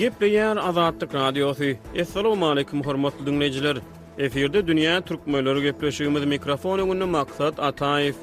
Gepleýär Azatlyk Radiosy. Assalamualaikum hormatly diňleýjiler. Efirde dünýä türkmenleri gepleşigimiz mikrofon öňünde Maksat Ataýew.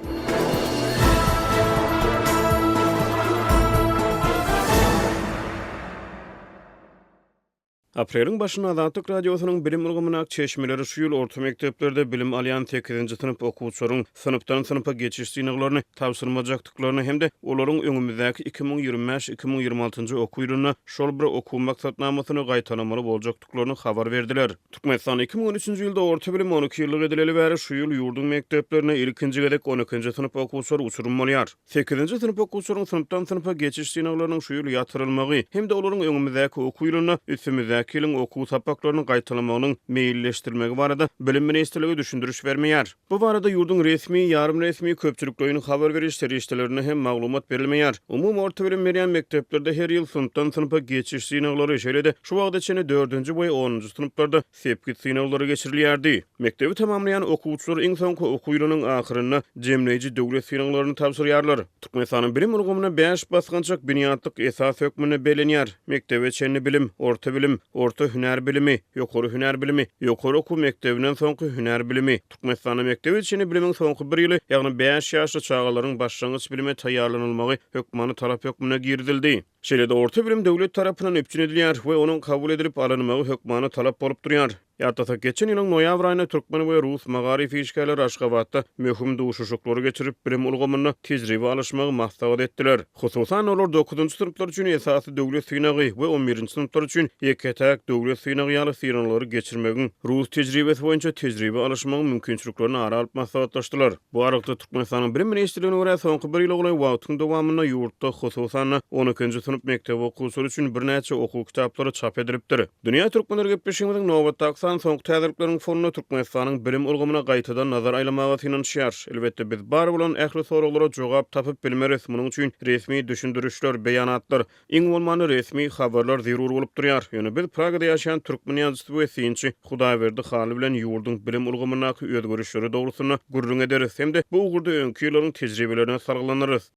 Apreliň başynda Azatlyk Radiosynyň bilim ulgamyndaky çeşmeleri şu ýyl orta mekdeplerde bilim alýan sekizinji synp okuwçylaryň synpdan synpa geçiş synaglaryny tabşyrmajakdyklaryny hem-de olaryň öňümizdäki 2025, 2026-njy okuw ýylynda şol bir okuw maksatnamasyny gaýtalamaly boljakdyklaryny habar berdiler. Türkmenistan 2013-nji ýylda orta bilim on iki ýyllyk edileli bäri şu ýyl ýurduň mekdeplerinde ilkinji gezek on ikinji synp okuwçylary uçurym bolýar. Sekizinji synp okuwçylaryň synpdan synpa geçiş synaglarynyň şu ýyl ýatyrylmagy hem-de olaryň öňümizdäki okuw ýylynda üstümizdäki ýylyň okuw sapaklaryny gaýtalamagynyň meýilleşdirilmegi barada Bilim ministrligi düşündiriş bermeýär. Bu barada ýurduň resmi, ýarym resmi, köpçülikleýin habar beriş serişdelerinde hem maglumat berilmeýär. Umumy orta bilim berýän mekdeplerde her ýyl synpdan synpa geçiş synaglary, şeýle-de şu wagta çenli dördünji we onunjy synplarda sepgit synaglary geçirilýärdi. Mekdebi tamamlaýan okuwçylar iň soňky okuw ýylynyň ahyrynda jemleýji döwlet synaglaryny tabşyrýarlar. Türkmenistanyň bilim ulgamynda bäş basgançak binýatlyk esas hökmünde bellenýär, mekdebe çenli bilim, orta bilim, orta hünär bilimi, ýokary hünär bilimi, ýokary okuw mekdebinden soňky hünär bilimi. Türkmenistanda mekdebe çenli bilimiň soňky bir ýyly, ýagny bäş ýaşly çagalaryň başlangyç bilime taýýarlanylmagy hökmany talap hökmünde girizildi. Şeýle-de orta bilim döwlet tarapyndan üpjün edilýär we onuň kabul edilip alynmagy hökmany talap bolup durýar. Ýatlasak, geçen ýylyň noýabr aýynda türkmen we rus magaryf işgärleri Aşgabatda möhüm duşuşyklary geçirip, bilim ulgamynda tejribe alyşmagy maslahat etdiler. Hususan-da, olar dokuzynjy synplar üçin esasy döwlet synagy we on birinji synplar üçin ýeke-täk döwlet synagy ýaly synaglary geçirmegiň rus tejribesi boýunça tejribe alyşmagyň mümkinçiliklerini ara alyp maslahatlaşdylar. Bu aralykda, Türkmenistanyň Bilim ministrligine görä, soňky bir ýyla golaý wagtyň dowamynda ýurtda, hususan-da, on ikinji synp mekdep okuwçylary üçin birnäçe okuw kitaplary çap edilipdir. Dünýä türkmenleri gepleşigimiziň nobatdaky sany soňky täzelikleriň fonunda Türkmenistanyň bilim ulgamyna gaýtadan nazar aýlamaga synanyşýar. Elbetde, biz bar bolan ähli soraglara jogap tapyp bilmeris, munuň üçin resmi düşündirişler, beýanatlar, Iň bolmanda resmi habarlar zerur bolup durýar. Ýöne biz Pragada ýaşaýan türkmen ýazyjysy we synçy Hudaýberdi Hally bilen ýurduň bilim ulgamyndaky özgerişleri dogrusynda gürrüň ederis hem-de bu ugurda öňki ýyllaryň tejribelerine salgylanarys.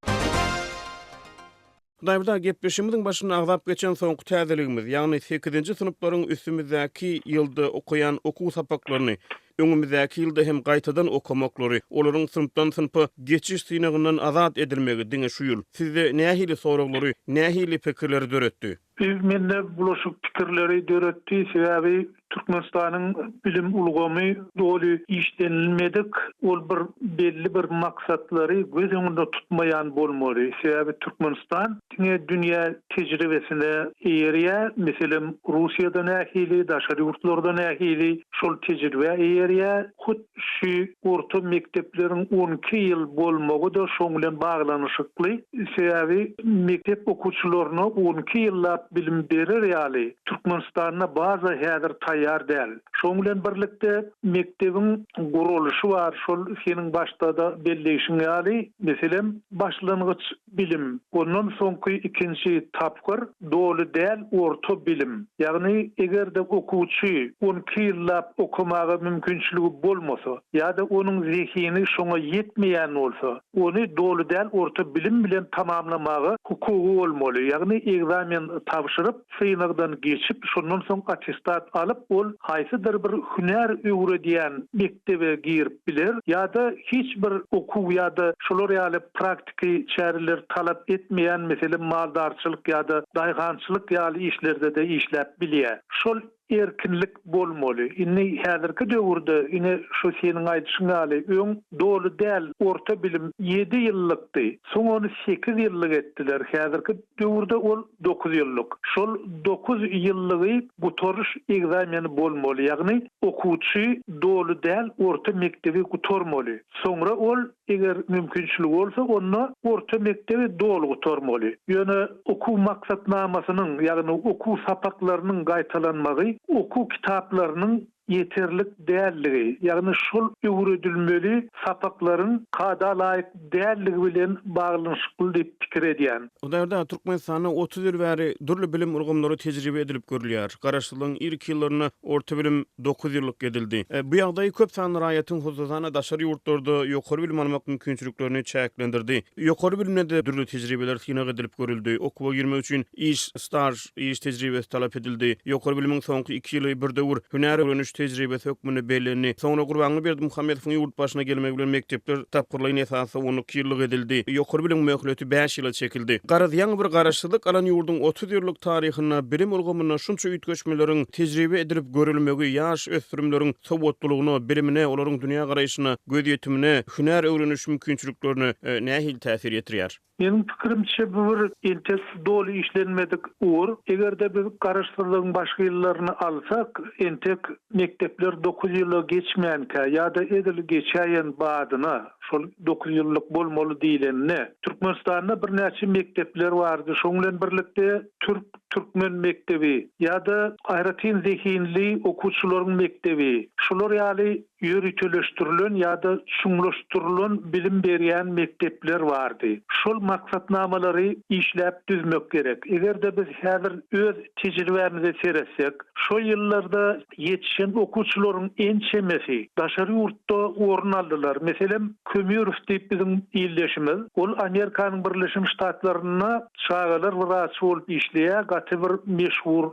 Hudaýberdi aga, gepleşigimiziň başynda agzap geçen soňky täzeligimiz, ýagny sekizinji synplaryň üstümizdäki ýylda okaýan okuw sapaklaryny öňümizdäki ýylda hem gaýtadan okamaklary, olaryň synpdan synpa geçiş synagyndan azat edilmegi diňe şu ýyl sizde nähili soraglary, nähili pikirleri döretdi? Bu mende bulaşyk pikirleri döretdi, sebäbi Türkmenistanyň bilim ulgamy doly işlenilmedik, ol bir belli bir maksatlary göz öňünde tutmaýan bolmaly, sebäbi Türkmenistan diňe dünýä tejribesine eýerýär, meselem, Russiýada nähili, daşary ýurtlarda nähili, şol tejribä eýerýär. Hut şu orta mekdepleriň 12 ýyl bolmagy-da şoň bilen baglanyşykly. Sebäbi mekdep okuwçylaryna 12 ýyllap bilim berer ýaly Türkmenistanda baza häzir taýýar däl. Şoň bilen birlikde mekdebiň guralyşy bar, şol seniň başda-da belleýşiň ýaly, meselem, başlangyç bilim, ondan soňky ikinji tapgyr doly däl orta bilim. Ýagny, eger-de okuwçy 12 ýyllap okamaga mümkinçiligi bolmasa ýa-da onuň zehini şoňa ýetmeýän bolsa, ony doly däl orta bilim bilen tamamlamaga hukugy bolmaly, ýagny ekzamen tabşyryp, synagdan geçip, şondan soň attestat alyp, ol haýsydyr bir hünär öwredýän mekdebe girip biler ýa-da hiç bir okuw ýa-da şolar ýaly praktiki çäreleri talap etmeýän, meselem, maldarçylyk ýa-da daýhançylyk ýaly işlerde-de işläp bilýär. Şol erkinlik bolmaly. Indi häzirki döwürde, ine, şu seniň aýdyşyň ýaly, öň doly däl orta bilim ýedi ýyllykdy, soň ony sekiz ýyllyk etdiler, häzirki döwürde ol dokuz ýyllyk. Şol dokuz ýyllygy gutaryş ekzameni bolmaly, ýagny okuwçy doly däl orta mekdebi gutarmaly. Soňra ol, eger mümkinçiligi bolsa, onda orta mekdebi doly gutarmaly. Ýöne okuw maksatnamasynyň, ýagny okuw sapaklarynyň gaýtalanmagy okuw kitaplarynyň. ýeterlik dälligi, ýagny şol öwredilmeli sapaklaryň kada laýyk dälligi bilen baglanyşykly diýip pikir edýän. Hudaýberdi aga, Türkmenistanda 30 ýyl bäri dürli bilim ulgamlary tejribe edilip görülýär. Garaşsyzlygyň irki ýyllarynda orta bilim dokuz ýyllyk edildi. Bu ýagdaý köp sanly raýatyň, hususan-da, daşary ýurtlarda ýokary bilim almak mümkinçiliklerini çäklendirdi. Ýokary bilimde-de dürli tejribeler synag edilip görüldi. Okuwa girmek üçin iş staž, iş tejribesi talap edildi. Ýokary bilimiň soňky iki ýyly bir döwür hünär öwreniş tejribesi hökmünde bellendi. Soňra Gurbanguly Berdimuhamedowyň ýurt başyna gelmegi bilen mekdepler tapgyrlaýyn esasda 12 ýyllyk edildi. Ýokary bilimiň möhleti bäş ýyla çekildi. Garaz, ýaňy bir garaşsyzlyk alan ýurduň 30 ýyllyk taryhynda bilim ulgamynda şunça üýtgeşmeleriň tejribe edilip görülmegi ýaş ösdürimleriň sowatlylygyna, bilimine, olaryň dünýägaraýşyna, gözýetimine, hünär öwreniş mümkinçiliklerine nähili täsir ýetirýär? Meniň pikirimçe, bu bir entek doly işlenmedik ugur. Eger-de biz garaşsyzlygyň başky ýyllaryny alsak, entek mekdepler dokuz ýyla geçmänkä ýa-da edil geçäýen badyna, şol dokuz ýyllyk bolmaly diýlende, Türkmenistanda birnäçe mekdepler bardy. Şoň bilen birlikde türk, türkmen mekdebi ýa-da aýratyn zehinli okuwçylaryň mekdebi, şular ýaly ýöriteleşdirilen ýa-da çuňlaşdyrylan bilim berýän mekdepler bardy. Şol maksatnamalary işläp düzmek gerek. Eger-de biz häzir öz tejribämize seretsek, şo ýyllarda ýetişen okuwçylaryň ençemesi daşary ýurtda orun aldylar. Meselem, Kömürow diýip biziň ildeşimiz, ol Amerikanyň Birleşen Ştatlarynda çagalar wraçy bolup işleýär, gaty bir meşhur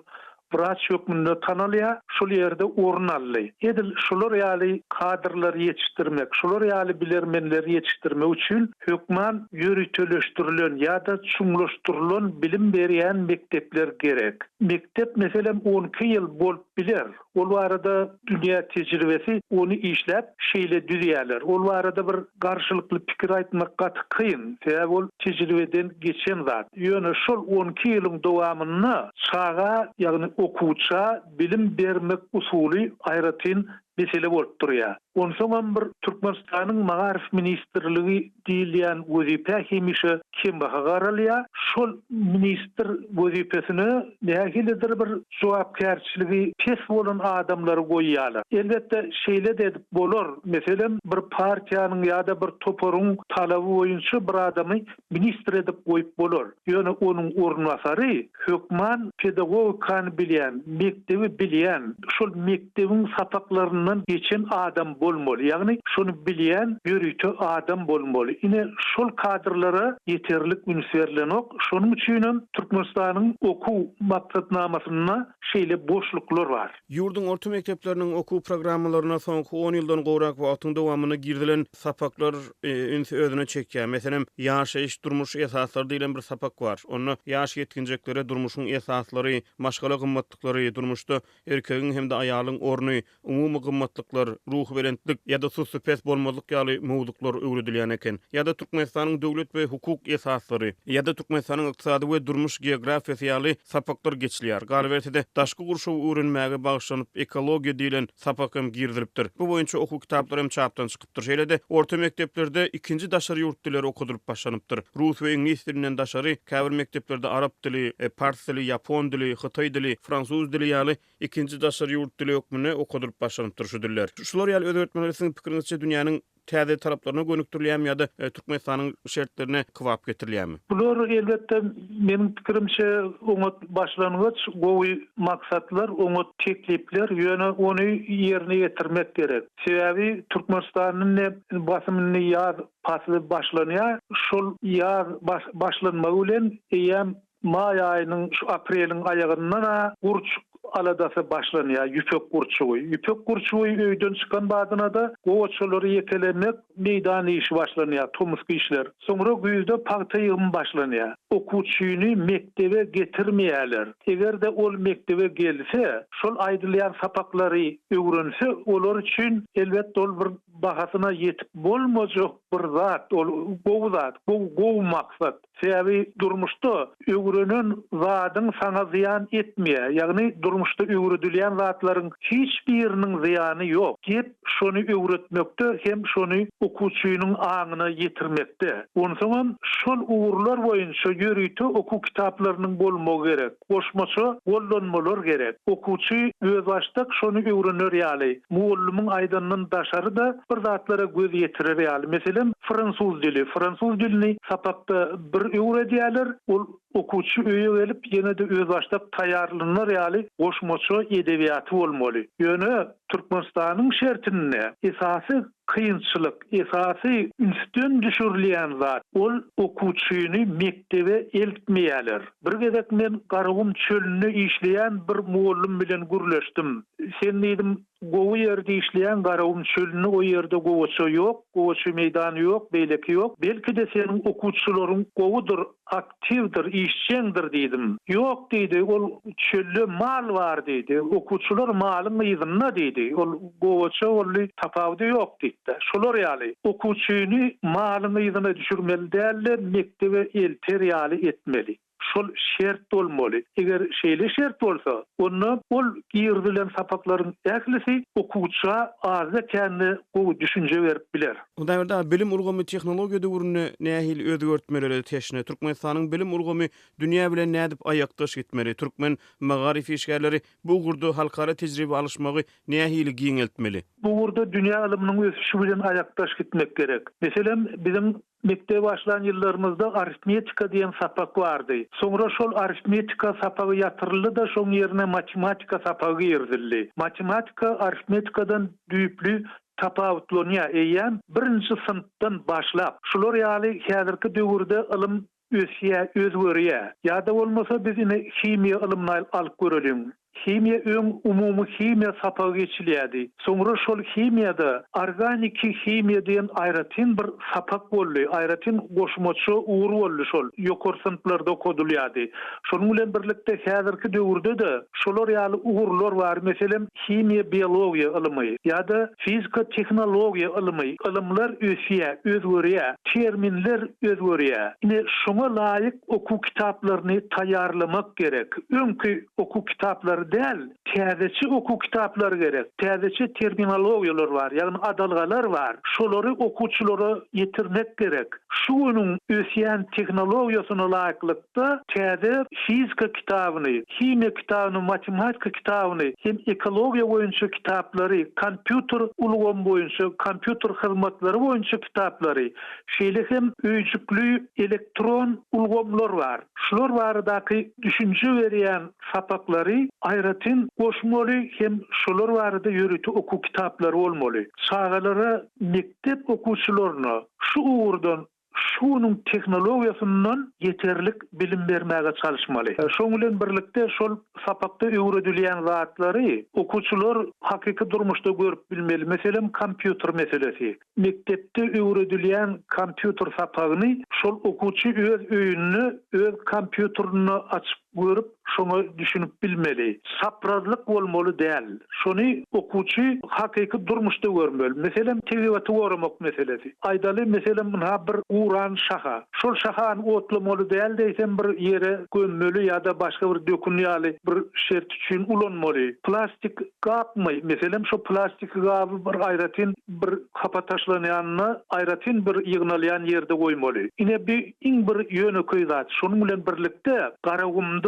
wraç hökmünde tanalýar, şol ýerde orun aldy. Edil şular ýaly kadrlary ýetişdirmek, şular ýaly bilermenleri ýetişdirmek üçin hökman ýöriteleşdirilen ýa-da çuňlaşdyrylan bilim berýän mekdepler gerek. Mekdep, meselem, on iki ýyl bolup biler. Ol barada dünýä tejribesi ony işläp şeýle düzýärler. Ol barada bir garşylykly pikir aýtmak gaty kyn, sebäbi ol tejribeden geçen zat. Ýöne şol 12 ýylyň dowamynda çaga, ýagny okuwça bilim bermek usuly aýratyn mesele bolup durýar. Onsoňam bir Türkmenistanyň Magaryf ministrligi diýilýän wezipä hemişe kembaha garalýar. Şol ministr wezipesine nähilidir bir jogapkärçiligi pes bolan adamlary goýýarlar. Elbetde, şeýle-de edip bolar. Meselem, bir partiýanyň ýa-da bir toparyň talaby boýunça bir adamy ministr edip goýup bolar. Ýöne onuň orunbasary hökman pedagogikany bilýän, mekdebi bilýän, şol mekdebiň sapaklaryndan geçen adam bolmaly. Ýagny şony bilýän ýörite adam bolmaly. Ine, şol kadrlara ýeterlik üns berlenok. Şonuň üçinem Türkmenistanyň okuw maksatnamasynda şeýle boşluklar bar. Ýurduň orta mekdepleriniň okuw programmalaryna soňky on ýyldan gowrak wagtyň dowamynda girizilen sapaklar ünsi özüne çekýär. Meselem, Ýaşaýyş-durmuş esaslary diýlen bir sapak bar. Onda ýaş ýetginjeklere durmuşyň esaslary, maşgala gymmatlyklary, durmuşda erkegiň hem-de aýalyň orny, umumy gymmatlyklar, ruhubelentlik ýa-da sussupes bolmazlyk ýaly mowzuklar öwredilýän eken. Ýa-da Türkmenistanyň döwlet we hukuk esaslary, ýa-da Türkmenistanyň ykdysady we durmuş geografiýasy ýaly sapaklar geçilýär. Galyberse-de, daşky gurşawy öwrenmäge bagyşlanyp Ekologiýa diýlen sapak hem girizilipdir. Bu boýunça okuw kitaplary hem çapdan çykypdyr. Şeýle-de, orta mekdeplerde ikinji daşary ýurt dilleri okadylyp başlanypdyr. Rus we iňlis dilinden daşary, käbir mekdeplerde arap dili, pars dili, ýapon dili, hytaý dili, fransuz dili ýaly ikinji daşary ýurt dili hökmünde okadylyp başlanypdyr şu diller. Şular ýaly özgertmeler siziň pikiriňizçe dünýäniň täze talaplaryna gönükdirilýärmi ýa-da Türkmenistanyň şertlerine kybap getirilýärmi? Bular, elbetde, meniň pikirimçe, oňat başlangyç, gowy maksatlar, oňat teklipler, ýöne ony ýerine ýetirmek gerek. Sebäbi Türkmenistanda indi basym indi ýaz pasly başlanýar. Şol ýaz başlanmagy bilen eýýäm Maý aýynyň şu apreliň aýagyndan-a gurçuk aladasy başlanýar, ýüpek gurçugy. Ýüpek gurçugy öýden çykan badyna-da gowaçalary ýekelemek, meýdan işi başlanýar, tomusky işler. Soňra güýzde pagta ýygymy başlanýar. Okuwçyny mekdebe getirmeýärler. Eger-de ol mekdebe gelse, şol aýdylýan sapaklary öwrense, olar üçin, elbetde, ol bir. bahasyna ýetip bolmajak bir zat, ol gowy zat, gowy gowy maksat. Sebäbi durmuşda öwrenen zadyň saňa zyýan etmeýär. Ýagny durmuşda öwredilýän zatlaryň hiç biriniň zyýany ýok. Gep şony öwretmekde hem şony okuwçynyň aňyna ýetirmekde. Onsoňam şol ugurlar boýunça ýörite okuw kitaplarynyň bolmagy gerek. Goşmaça gollanmalar gerek. Okuwçy özbaşdak şony öwrener ýaly, mugallymyň aýdanyndan daşary-da bir zatlara göz ýetirer ýaly. Meselem, fransuz dili. Fransuz dilini sapakda bir öwredýärler, ol okuwçy öýe gelip ýene-de özbaşdak taýýarlanar ýaly goşmaça edebiýaty bolmaly. Ýöne Türkmenistanyň şertinde esasy kynçylyk, esasy ünsden düşürilýän zat, ol okuwçyny mekdebe eltmeýärler. Bir gezek men Garagum çölünde işleýän bir mugallym bilen gürleşdim. Sen diýdim, gowy ýerde işleýäň, Garagum çölünde o ýerde gowaça ýok, gowaça meýdany ýok, beýleki ýok. Belki-de seniň okuwçylaryň gowudyr, aktiwdir, işjeňdir diýdim. Ýok diýdi, ol çölde mal bar diýdi, okuwçylar malyň yzynda diýdi, ol gowaça boldy, tapawudy ýok diýdi. Şolar ýaly, okuwçyny malyň yzyna düşürmeli däl-de, mekdebe elter ýaly etmeli. Şol şert bolmaly. Eger şeýle şert bolsa, onda ol girizilen sapaklaryň ählisi okuwça azda-kände gowy düşünje berip biler. Hudaýberdi aga, bilim ulgamy tehnologiýa döwründe nähili özgertmelere teşne? Türkmenistanyň bilim ulgamy dünýä bilen nädip aýakdaş gitmeli? Türkmen magaryf işgärleri bu ugurda halkara tejribe alyşmagy nähili giňeltmeli? Bu ugurda dünýä ylymynyň ösüşi bilen aýakdaş gitmek gerek. Meselem, biziň mekdebe başlan ýyllarymyzda arifmetika diýen sapak bardy. Soňra şol arifmetika sapagy ýatyryldy-da, şoň ýerine matematika sapagy girizildi. Matematika arifmetikadan düýpli tapawutlanýar eýýäm birinji synpdan başlap. Şular ýaly häzirki döwürde ylym ösýär, özgerýär. Ýa-da bolmasa biz ine himiýa ylymyny alyp göreliň. Himiýa öň umumy himiýa sapagy geçilýärdi. Soňra şol himiýada organiki himiýa diýen aýratyn bir sapak boldy, aýratyn goşmaça ugur boldy şol, ýokary synplarda okadylýardy. Şonuň bilen birlikde häzirki döwürde-de şolar ýaly ugurlar bar, meselem, himiýa-biologiýa ylymy ýa-da fizika-tehnologiýa ylymy, ylymlar ösýär, özgerýär, terminler özgerýär. Ine, şoňa laýyk okuw kitaplaryny taýýarlamak gerek. Öňki okuw kitaplary däl, täzeçe okuw kitaplary gerek. Täzeçe terminologiýalar bar, ýagny adalgalar bar. Şolary okuwçylara ýetirmek gerek. Şu günüň ösýän tehnologiýasyna laýyklykda, Da täze fizika kitabyny, himiýa kitabyny, matematika kitabyny hem ekologiýa boýunça kitaplary, kompýuter ulgamy boýunça, kompýuter hyzmatlary boýunça kitaplary, şeýle hem öýjükli elektron ulgamlar bar. Şular baradaky düşünje berýän sapaklary aýratyn goşmaly hem şolar barada ýörite okuw kitaplary bolmaly. Çagalara, mekdep okuwçylaryna şu ugurdan Şu günüň tehnologiýasyndan ýeterlik bilim bermäge çalyşmaly. Şoň bilen birlikde şol sapakda öwredilýän zatlary okuwçylar hakyky durmuşda görüp bilmeli. Meselem, kompýuter meselesi. Mekdepde öwredilýän kompýuter sapagyny şol okuwçy öz öýünde öz kompýuterinde açyp görüp, şoňa düşünip bilmeli. Çaprazlyk bolmaly däl. Şony okuwçy hakyky durmuşda görmeli. Meselem, tebigaty goramak meselesi. Aýdaly, meselem, ynha bir guran şaha. Şol şahany otlamaly däl diýsem bir ýere gömmeli ýa-da başga bir dökün ýaly bir şert üçin ulanmaly. Plastik gapmy? Meselem, şo plastiki gaby bir aýratyn bir hapa taşlanýanyna aýratyn bir ýygnalýan ýerde goýmaly. Ine bi iň bir ýönekeý zat. Şonuň bilen birlikde Garagumda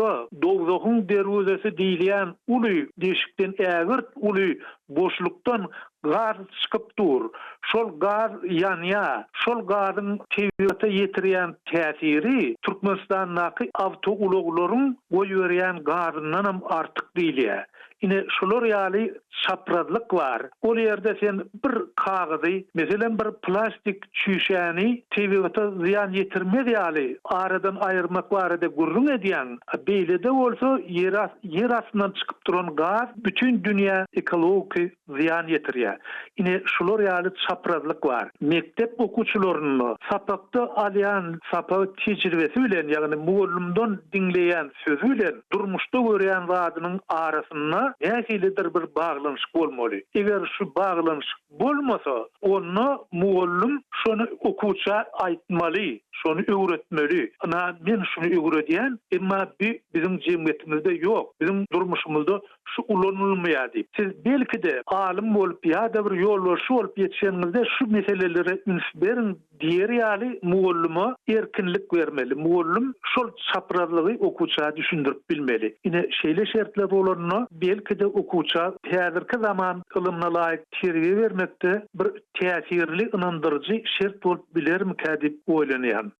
dowzahyň derwezesi diýilýän uly deşikden ägirt uly boşlukdan gaz çykyp dur. Şol gaz ýanýar. Şol gazyň tebigata ýetirýän täsiri Türkmenistandaky awtoulaglaryň goýberýän gazyndanam artyk diýilýär. Ine, şular ýaly çaprazlyk bar. Ol ýerde sen bir kagyzy, meselem, bir plastik çüýşäni tebigata zyýan ýetirmez ýaly aradan aýyrmak barada gürrüň edýäň, a beýlede bolsa ýer ýer astyndan çykyp duran gaz bütin dünýä ekologiki zyýan ýetirýär. Ine, şular ýaly çaprazlyk bar. Mekdep okuwçylarynda sapakda alýan sapagy tejribesi bilen, ýagny mugallymdan diňleýän sözi bilen durmuşda görýän zadynyň arasynda. arasynda nähilidir bir baglanyşyk bolmaly. Eger şu baglanyşyk bolmasa, onda mugallym şony okuwça aýtmaly, şony öwretmeli. Ynha, men şuny öwredýän, emma bi biziň jemgyýetimizde ýok, biziň durmuşymyzda şu ulanylmaýar diýip. Siz belki-de alym bolup ýa-da bir ýolbaşçy bolup ýetişeniňizde şu meselelere üns beriň diýer ýaly mugallyma erkinlik bermeli. Mugallym şol çaprazlygy okuwça düşündirip bilmeli. Ine, şeýle şertler bolanda, belki-de okuwça häzirki zaman ylymyna laýyk terbiýe bermekde bir täsirli, ynandyryjy şert bolup bilermikä diýip oýlanýan.